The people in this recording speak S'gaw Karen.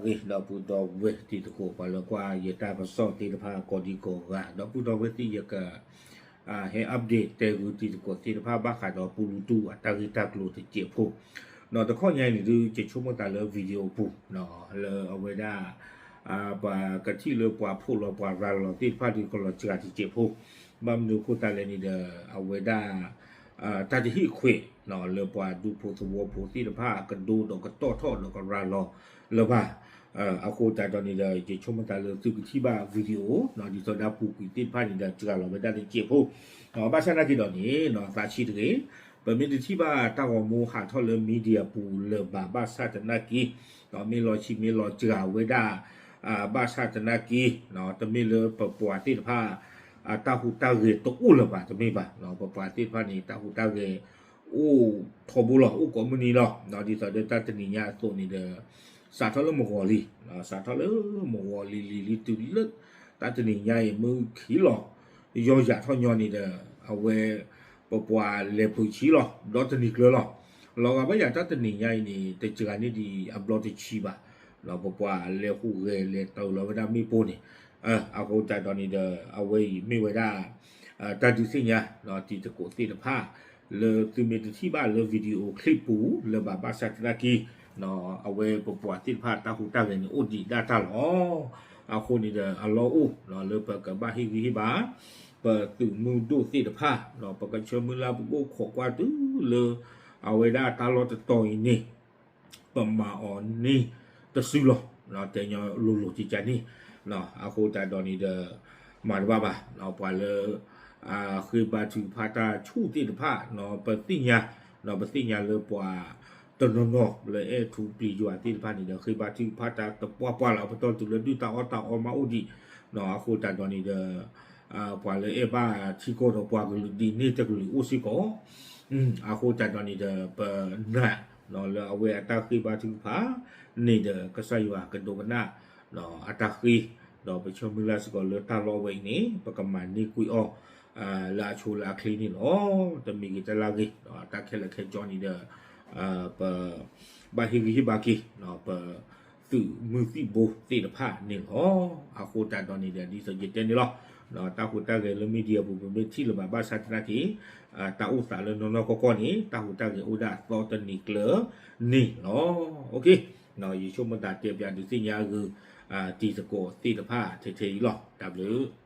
ဂ့ၤ ဒီပုၢ်ဒီဝဲၢ်တံၤသကိး ပှၤလၢကွၢ်ယတၢ်ကစီၣ်သ့ၣ်တဖၣ်ကိးဒံကိးဂၤ ဒီပုၢ်ဒီဝဲၢ်သ့ၣ် ယက ဟဲ update တဲဂုာ်တံၤသကိးသ့ၣ်တဖၣ်ဘၣ်ဃးဒီးပူလူတူၢ်အတၢ်ဂ့ၢ်တၢ်ကျိၤတစဲးဖိ, ဒီးတခီညါအံၤန့ၣ်ဒုး ယဆိကမိၣ်သးလၢ video ပူၤ လၢအဝဲဒၣ် ပှၤကထံၣ်လၢပှၤဖှိၣ်လီၤပှၤရၤလီၤသ့ၣ်တဖၣ်ဒုး ကလီၤစှၤတစဲးဖိ, ဘၣ်မနုၤအဃိသတးလဲၣ်န့ၣ်ဒီး အဝဲဒၣ် တၢ်တဟ့ၣ်ခွဲး လၢပှၤဒူဖိသဝီဖိသ့ၣ်တဖၣ်အကဒိဒီးကတီၢ်ထီၣ်ဒီးကရၤလီၤလၢၤဘၣ်, အဃိသတးဒီးန့ၣ်ဒီး ယဆိကမိၣ်သးလၢသုကထံၣ်ဘၣ် video ဒ်သိးဒီးပူၤကွံာ်သ့ၣ်တဖၣ်န့ၣ်ဒီး စှၤလီၤဝဲဒၣ်တစဲးဖိ, ဘၣ်ဆၣ်နာ်က့ဒီးန့ၣ် သးဆံးတဂ့ၤ, ပမ့ၢ်တထံၣ်ဘၣ်တၢ်ဂီၤမူဟးထီၣ်လၢ media ပူၤလၢၤဘၣ် ဘၣ်ဆၣ်သနာ်က့ မ့ၢ်လီၤဆံးမ့ၢ်လီၤစှၤဝဲဒၣ် ဘၣ်ဆၣ်သနာ်က့ တမ့ၢ်လၢပပှၤသ့ၣ်တဖၣ် တၢ်ဟူးတၢ်ဂဲၤတအိၣ်လၢၤဘၣ် တမ့ၢ်ဘၣ်, ပပှၤသ့ၣ်တဖၣ်န့ၣ် တၢ်ဟူးတၢ်ဂဲၤ အိၣ်ထီဘိလီၤ အိၣ်ကိးမုၢ်နံၤလီၤ, ဒ်သိးဒီးတၢ်တနံၤညါအသိးန့ၣ်ဒီး စးထီၣ်လၢမုၢ်ဂီၤလံ, စးထီၣ်လၢမုၢ်ဂီၤလံၤလံၤလံၤတုၤလၢ တၢ်တနံၤညါအံၤ မုၢ်ခံလီၤ ယီၢ်ယၤထီၣ်ညီန့ၣ်ဒီး အဝဲ ပပှၤလဲၤပူၤဆံလီၤ ဒီတနံၤကျၢၤလီၤ, လီၤဂာ်ဘၣ်ယၤတၢ်တနံၤညါအံၤန့ၣ် တစှၤန့ၢ်ဒံးအဘျီတဆံဘၣ်, ဒီးပပှၤလဲၤဟူးဂဲၤလဲၤတၢၤလီၤဝဲဒၣ်မ့ၣ်ပိၢ်န့ၣ်, အဃိသတးဒီးန့ၣ်ဒီး အဝဲအံၤမ့ၢ်ဝဲဒၣ် တၢ်ဒုးသ့ၣ်ညါ တံၤသကိးသ့ၣ်တဖၣ် လၢသုမ့ၢ်တထံၣ်ဘၣ်လၢ video clip ပူၤလၢၤဘၣ် ဘၣ်ဆၣ်သနာ်က့ အဝဲပပှၤသ့ၣ်တဖၣ်တၢ်ဟူးတၢ်ဂဲၤန့ၣ် အိၣ်ဒံးဒၣ်တၢ်လီၤ. အဃိန့ၣ်ဒီး အလီၢ်အိၣ်လၢပကဘၣ်ဟ့ၣ်ဂံၢ်ဟ့ၣ်ဘါ ပသုးမုၢ်ဒိၣ်သ့ၣ်တဖၣ် ပကဆၢမုၢ်လၢ်ပကအိၣ်ခိးကွၢ်တုၤလၢ အဝဲဒၣ်တၢ်လီၢ်တတီၤအံၤန့ၣ် ပမၤအီၤန့ၢ်တစုလီၤ, တဲညီလိၤလိၤကကန့ၣ်, အဃိသတးဒီးန့ၣ်ဒီး မၤတဘၣ်ဘၣ် ပှၤလၢ ဃ့ဘါထုကဖၣ်တၢ်ဆူၣ်သ့ၣ်တဖၣ် ပသ့ၣ်ညါ ပသ့ၣ်ညါလၢပှၤတနီၤနီၤလၢအဲၣ်ထူပျံၤယွၤသ့ၣ်တဖၣ်န့ၣ်ဒီး ဃ့ဘါထုကဖၣ်တၢ်တပှၢ်ပှၢ်လီၤ ပတီၢ်တုၤလၢဒုၣ်တၢ်အီၣ်တၢ်အီမးအိၣ်ဒံး, အဃိသတးဒီးန့ၣ်ဒီး ပှၤလၢအဲၣ်ဘၣ်ထံကီၢ်ဒီးပှၤကလုာ်ဒ်န့ၣ်တကလုာ်အိၣ်စ့ၢ်ကီး, အဃိသတးဒီးန့ၣ်ဒီး ပနာ်လၢအဝဲအတၢ်ဃ့ဘါထုကဖၣ်န့ၣ်ဒီး ကစၢ်ယွၤကဒိကနၣ် အတၢ်ဃ့, ဒီးပဆၢမုၢ်လၢ်စ့ၢ်ကီးလၢတၢ်လီၢ်ဝဲအံၤန့ၣ် ပကမၤန့ၢ်ကွံာ်အီၤ လၢအဆိလၢအချ့န့ၣ်လီၤ. တမံၤဂ့ၤတလၢ်ဂ့ၤ တၢ်ခဲလၢာ်ခဲဆ့န့ၣ်ဒီး ပ ဘၣ်ဟ့ၣ်ဂံၢ်ဟ့ၣ်ဘါက့ၤ ပသုးမုၢ်သံၣ်ဘိသ့ၣ်တဖၣ်န့ၣ်လီၤ. အဃိသတးဒီးန့ၣ်ဒီး ဒ်သိးယတဲန့ၣ်လီၤ. တၢ်ဟူးတၢ်ဂဲၤလၢ media ပူၤ ပမ့ၢ်ထံၣ်လၢၤဘၣ် ဘၣ်ဆၣ်သနာ်က့ တၢ်အိၣ်သးလၢနီၢ်နီၢ်ကီၢ်ကီၢ်န့ၣ် တၢ်ဟူးတၢ်ဂဲၤအိၣ်ဒၣ်အသီတနံၤကျၢၤန့ၣ်လီၤ. ယဆိကမိၣ်သးတဲပၠးဒုးသ့ၣ်ညါအဂုၤ တံၤသကိးသ့ၣ်တဖၣ်ထဲထဲအံၤလီၤ. တၢ်ဘျုး